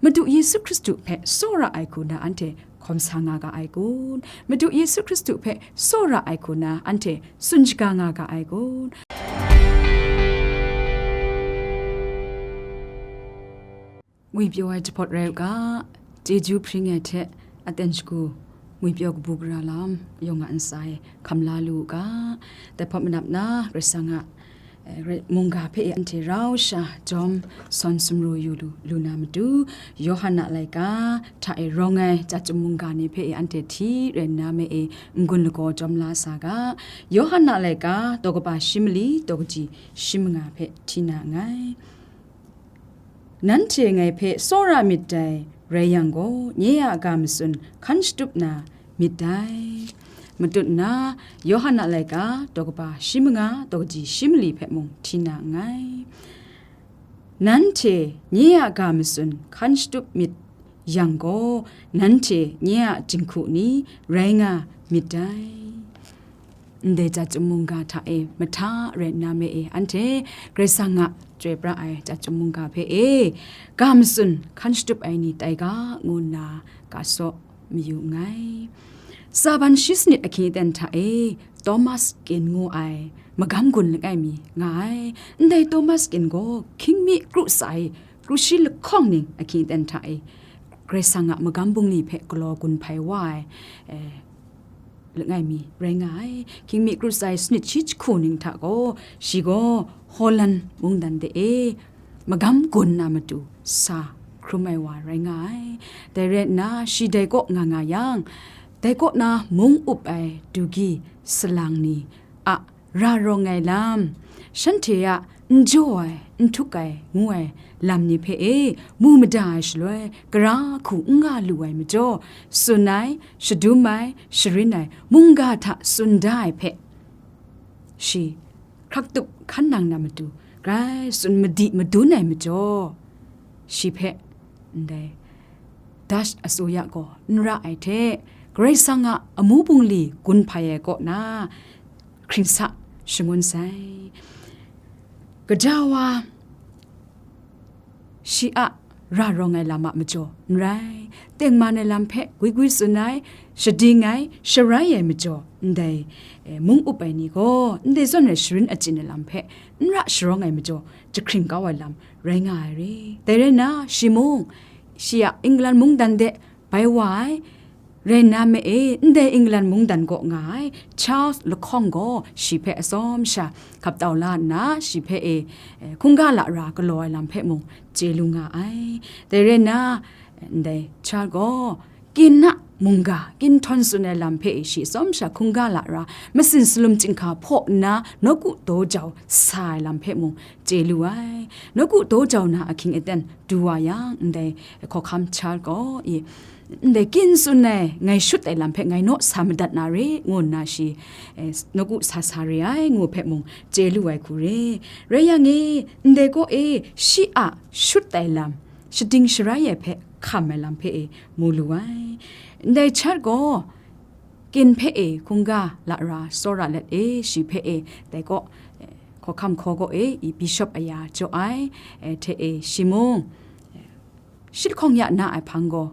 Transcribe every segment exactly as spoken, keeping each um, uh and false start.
Madu Yesu Hkristu hpe tsawra ai hku na anhte hkawm sa nga ga ai kun? Madu Yesu Hkristu hpe tsawra ai hku na anhte tsun shaga nga ga ai kun? Ngwipyaw ai jahpawt rai u ga, chyeju hpring ai hte aten shagu ngwipyaw kabu gara lam yawng a ntsa e hkam la lu u ga, dai hpawt manap na Karai Kasang a, eh, re-, mungga hpe e anhte rau sha jawm sawn sumru yu lu, lu na matu, Yawhan a laika hta e rawng ai chyum mungga ni hpe e anhte hti rai nna me e n-gun lagaw jawm la sa ga. Yawhan a laika daw kaba shi mali daw kaji shi manga hpe hti na nngai. Nanhte ngai hpe tsawra myit dai rai yang gaw, nye a ga matsun hkan shatup na myit dai. Matut nna, Yawhan a laika daw kaba shi manga daw kaji shi mali hpe mung hti na nngai. Nanhte nye a ga matsun hkan shatup myit yang gaw, nanhte nye a jinghku ni rai nga myit dai. Ndai chyum mungga hta e mahta rai nna me e anhte Karai Kasang a chyoi pra ai chyum mungga hpe e ga matsun hkan shatup ai ni tai ga, ngu nna ga saw mayu nngai. Tsaban shi sanit ahkying aten hta e Thomas Kin ngu ai magam gun langai mi nga ai. Ndai Thomas Kin gaw hkying mi kru tsa e kru shi lahkawng ning ahkying aten hta e Karai Kasang a magam bungli hpe galaw gun hpai wa ai, eh, langai mi rai nga ai. Hkying mi kru tsa e sanit shi jahku ning hta gaw, shi gaw Holland mungdan de e magam gun na matu sa hkrum ai wa rai nga ai. Dai rai nna, shi dai kaw nga nga yang, dai kaw na mung up ai dugyi salang ni a ra rawng ai lam, shanhte a n jaw ai, n htuk ai, ngu ai lam ni hpe e mu mada ai shaloi, gara hku n nga lu ai majaw, tsun ai, shadum ai, sharin ai, mungga hta tsun da ai hpe, shi hkraktup hkan nang na matu, grai tsun madi madun ai majaw, shi hpe ndai Dutch asuya gaw n ra ai hte, Karai Kasang a amu bungli gun hpai ai kaw na, hkring sa shangun sai. Gaja wa shi a ra rawng ai lam a majaw n rai, tengman ai lam hpe gwi gwi tsun ai, shading ai, sharai ai majaw, ndai, eh, mung up ai ni gaw ndai zawn rai sharin achyin ai lam hpe n ra sharawng ai majaw, jahkring kau ai lam rai nga ai re. Dai rai nna, shi mung, shi a England mungdan de bai wa ai, rai nna me e, ndai England mungdan kaw nga ai Charles lahkawng gaw shi hpe atsawm sha hkap tau la nna, shi hpe e, eh, hkungga lara galaw ai lam hpe mung chye lu nga ai. Dai rai nna, ndai Charles gaw Kin a mungga, Kin htawn tsun ai lam hpe e shi atsawm sha hkungga lara, masin salum chyinghka hpaw nna, nawku daw jau sa ai lam hpe mung chye lu ai. Nawku daw jau na ahkying aten du wa yang, ndai hkawhkam Charles gaw, i, ndai Kin tsun ai ngai shut ai lam hpe ngai naw sa madat na re, ngu nna shi, eh, nawku sa sa re ai, ngu hpe mung chye lu ai hku re. Rai yang e, ndai kaw e, shi a shut ai lam, shading sharai ai hpe hkam ai lam hpe e mu lu ai. Ndai Charles gaw, Kin hpe e hkungga lara tsawra let e, shi hpe e dai kaw, eh, hkawhkam hkaw kaw e, i bishop aya jaw ai, eh, hte e shi mung, eh, shi lahkawng ya na ai hpang gaw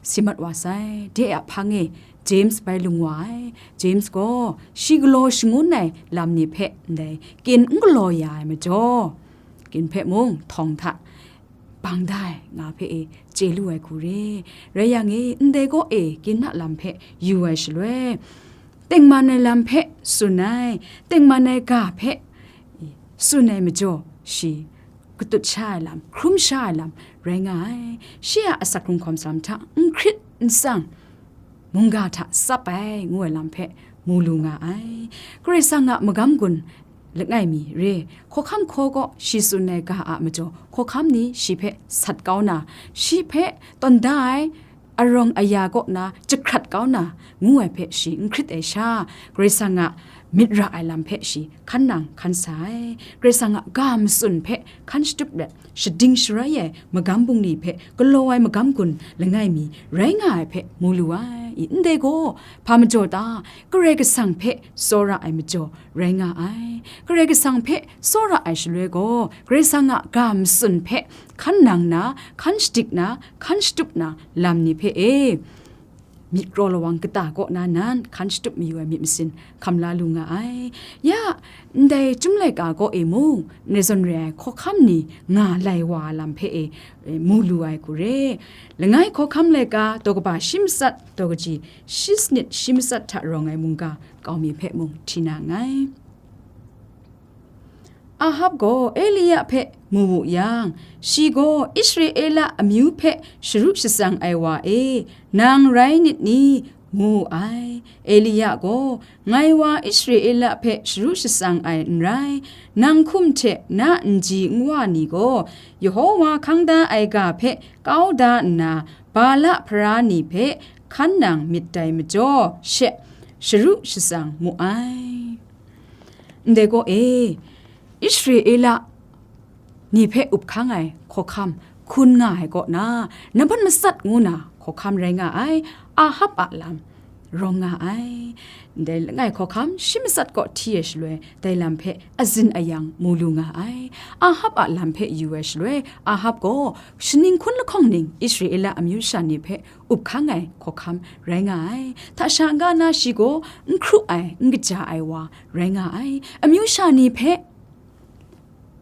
si mat wa sai. De a hpang e James bai lung wa ai. James gaw shi galaw shangun ai lam ni hpe ndai Kin n galaw ya ai majaw, Kin hpe mung htawng hta bang da ai nga hpe e chye lu ai hku re. Rai yang e, ndai kaw e Kin a lam hpe yu ai shaloi, tengman ai lam hpe tsun ai, tengman ai ga hpe tsun ai majaw, shi katut sha ai lam, hkrum sha ai lam rai nga ai. Shi a asak hkrung hkawm sa lam hta n hkrit n tsang, mungga hta tsap ai, ngu ai lam hpe mu lu nga ai. Karai Kasang a magam gun langai mi re, hkawhkam hkaw kaw shi tsun ai ga a majaw, hkawhkam ni shi hpe sat kau na, shi hpe tawn da ai arawng aya kaw na jahkrat kau na, ngu ai hpe shi n hkrit ai sha, Karai Kasang a myit ra ai lam hpe shi hkan nang hkan sa ai. Karai Kasang a ga matsun hpe hkan shatup let, shading shaloi ai magam bungli hpe galaw ai magam gun langai mi rai nga ai hpe mu lu ai. I, ndai gaw, hpa majaw ta? Karai Kasang hpe tsawra ai majaw rai nga ai. Karai Kasang hpe tsawra ai shaloi gaw, Karai Kasang a ga matsun hpe hkan nang na, hkan shadik na, hkan shatup na lam ni hpe e, myit kraw lawang kata kaw na nan hkan shatup mayu ai myit masin hkam la lu nga ai. Ya, ndai Chyum laika kaw e mung, ndai zawn re ai hkawhkam ni nga lai wa ai lam hpe e, e, mu lu ai hku re. Langai Hkawhkam laika daw kaba shi matsat, daw kaji shi sanit shi matsat hta rawng ai mungga kau mi hpe mung hti na nngai. Ahab gaw Elia hpe mu wu yang, shi gaw, "Israela amyu hpe sharu shatsang ai wa e, nang rai nit ni?" ngu wu ai. Elia gaw, "Ngai wa Israela hpe sharu shatsang ai n rai, nang hkum hte na nji nwa ni gaw Yehova hkang da ai ga hpe kau da nna, Bala hpara ni hpe hkan nang myit dai majaw she, sharu shatsang mu ai." Ndai gaw e, Israela ni hpe up hkang ai hkawhkam hkun nga ai kaw na, nambat matsat ngu na hkawhkam rai nga ai, Ahab a lam rawng nga ai. Ndai langai hkawhkam shi matsat kaw hti ai shaloi, dai lam hpe azin ayang mu lu nga ai. Ahab a lam hpe yu ai shaloi, Ahab gaw shaning hkun lahkawng ning Israela amyu sha ni hpe up hkang ai hkawhkam rai nga ai. Hta sha n-ga na shi gaw n hkru ai, n kaja ai wa rai nga ai. Amyu sha ni hpe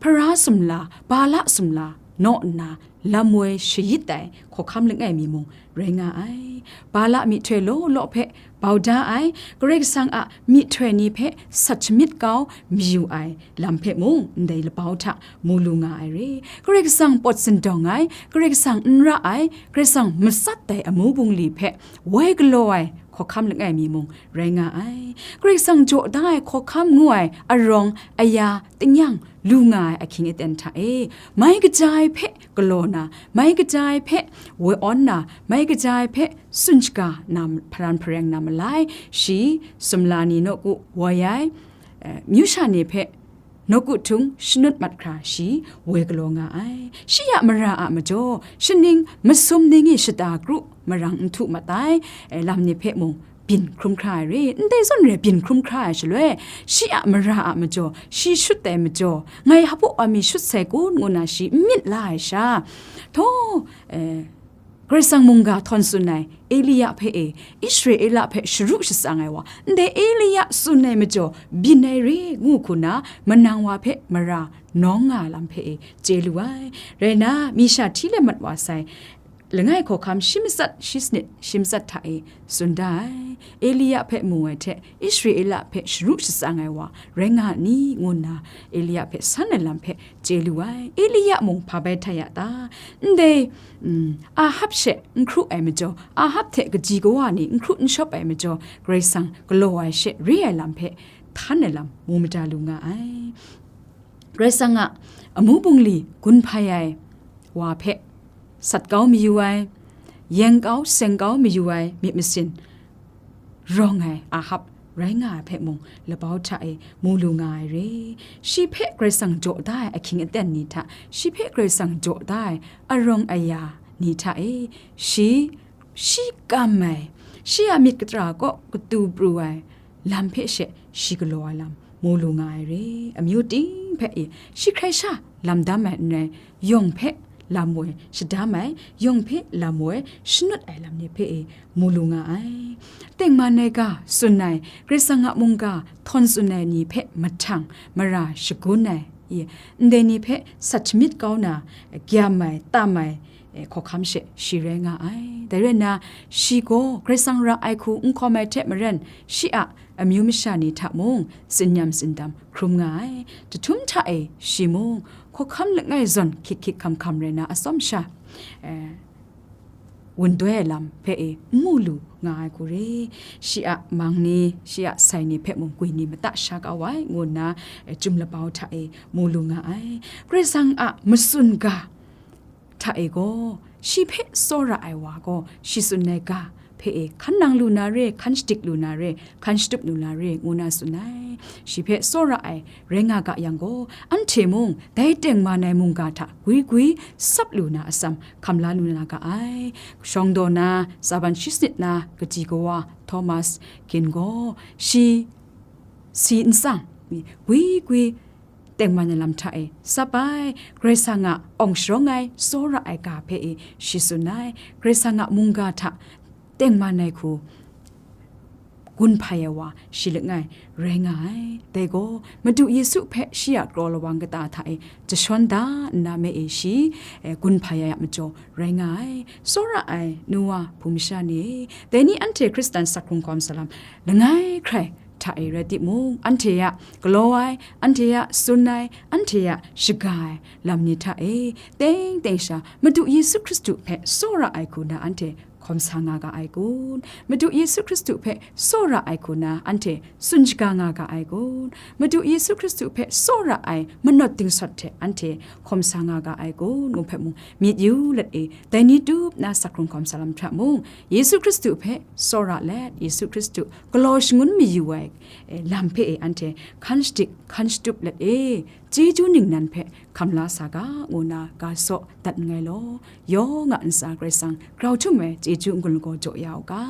hpara sumla, Bala sumla naw nna lam woi shayit ai hkawhkam langai mi mung rai nga ai. Bala myihtoi law law hpe bau da ai, Karai Kasang a myihtoi ni hpe sat shamyit kau mayu ai lam hpe mung ndai labau hta mu lu nga ai re. Karai Kasang pawt sindawng ai, Karai Kasang n ra ai, Karai Kasang matsat ai amu bungli hpe woi galaw ai hkawhkam langai mi mung rai nga ai. Karai Kasang jaw da ai hkawhkam ngu ai arawng aya tingnyang lu nga ai ahkying aten hta e, mai kaja ai hpe galaw na, mai kaja ai hpe woi awn na, mai kaja ai hpe tsun shaga na, hparan hpareng na malai, shi sumla ni nawku woi ai, eh, myu sha ni hpe nawku htung shanut mat hkra shi woi galaw nga ai. Shi a mara a majaw, shaning masum ning e shata kru marang n htu mat ai, eh, lam ni hpe mung byin hkrum hkra ai re. Ndai zawn re byin hkrum hkra ai shaloi, shi a mara a majaw, shi shut ai majaw, ngai hpaw wa mi shut sai kun ngu na shi n myit la ai sha, htaw, eh, Karai Kasang mungga htawn tsun ai Elia hpe e, Israela hpe sharu shatsang ai wa, ndai Elia tsun ai majaw byin ai re ngu hku na, manang wa hpe mara nawng nga ai lam hpe e chye lu ai. Rai nna, mi sha hti let mat wa sai, langai hkawhkam shi matsat shi sanit shi matsat hta e tsun da ai. Elia hpe mu ai hte, Israela hpe sharu shatsang ai wa rai nga ni ngu nna, Elia hpe san ai lam hpe chye lu ai. Elia mung hpa bai htai ya ta? Ndai, mm, Ahab she n hkru ai majaw, Ahab hte kaji kawa ni n hkru n shawp ai majaw, Karai Kasang galaw ai she re ai lam hpe htan ai lam mu mada lu nga ai. Karai Kasang a amu bungli gun hpai ai wa hpe sat kau mayu ai, yeng kau, seng kau mayu ai myit masin rawng ai Ahab rai nga ai hpe mung labau hta e mu lu nga ai re. Shi hpe Karai Kasang jaw da ai ahkying aten ni hta, shi hpe Karai Kasang jaw da ai arawng aya ni hta e, shi, shi kam ai, shi a myit katra kaw katu pru ai lam hpe she shi galaw ai lam mu lu nga ai re. Amyu ting hpe e, shi hkrai sha lam dam ai n rai, yawng hpe lam woi shadam ai, yawng hpe lam woi shanut ai lam ni hpe e mu lu nga ai. Tengman ai ga tsun ai, Karai Kasang a mungga htawn tsun ai ni hpe mahtang mara shagun ai, i, ndai ni hpe sat shamyit kau na, gyam ai, tam ai, e, hkawhkam she shi rai nga ai. Dai rai nna, shi gaw Karai Kasang ra ai hku n hkawm ai hte maren, shi a amyu masha ni hta mung tsin-yam tsindam hkrum nga ai. Jahtum hta e shi mung hkawhkam langai zawn hkyit hkyit hkam hkam rai na atsawm sha, e, wun doi ai lam hpe e n mu lu nga ai hku re. Shi a mang ni, shi a sai ni hpe mung gwi ni mata sha kau ai, ngu nna, e, Chyum labau hta e mu lu nga ai. Karai Kasang a matsun ga hta e gaw, shi hpe tsawra ai wa gaw, shi tsun ai ga hpe e hkan nang lu na re, hkan shadik lu na re, hkan shatup lu na re, ngu na tsun ai. Shi hpe tsawra ai rai nga ga yang gaw, anhte mung dai tengman ai mungga hta gwi gwi sap lu na atsam hkam la lu na ga ai. Shawng daw na, tsaban shi sanit na, kadi kawa Thomas Kin gaw, shi si n tsang, gwi gwi tengman ai lam hta e sap ai, Karai Kasang a awng sharawng ai, tsawra ai ga hpe e shi tsun ai, Karai Kasang a mungga hta tengman ai hku gun hpai ai wa shi langai rai nga ai. Dai gaw, Madu Yesu hpe shi a kraw lawang kata hta e jashawn da nna me e shi, eh, gun hpai ai a majaw rai nga ai. Tsawra ai nu wa hpung masha ni e, dai ni anhte Hkristan sak hkrung hkawm salam langai hkrai hta e rai timung, anhte a galaw ai, anhte a tsun ai, anhte a shaga ai lam ni hta e, teng teng sha Madu Yesu Hkristu hpe tsawra ai hku na anhte hkawm sa nga ga ai kun? Madu Yesu Hkristu hpe tsawra ai hku na anhte tsun shaga nga ga ai kun? Madu Yesu Hkristu hpe tsawra ai manawt dingsawt hte anhte hkawm sa nga ga ai kun? Ngu hpe mung myit yu let e, dai ni tup na sak hkrung hkawm salam hta mung, Yesu Hkristu hpe tsawra let, Yesu Hkristu galaw shangun mayu ai, eh, lam hpe e anhte hkan shadik, hkan shatup let e, chyeju ningnan hpe hkam la sa ga, ngu na ga saw dat nngai law, yawng a ntsa Karai Kasang grau htum ai chyeju n-gun lagaw jaw ya u ga.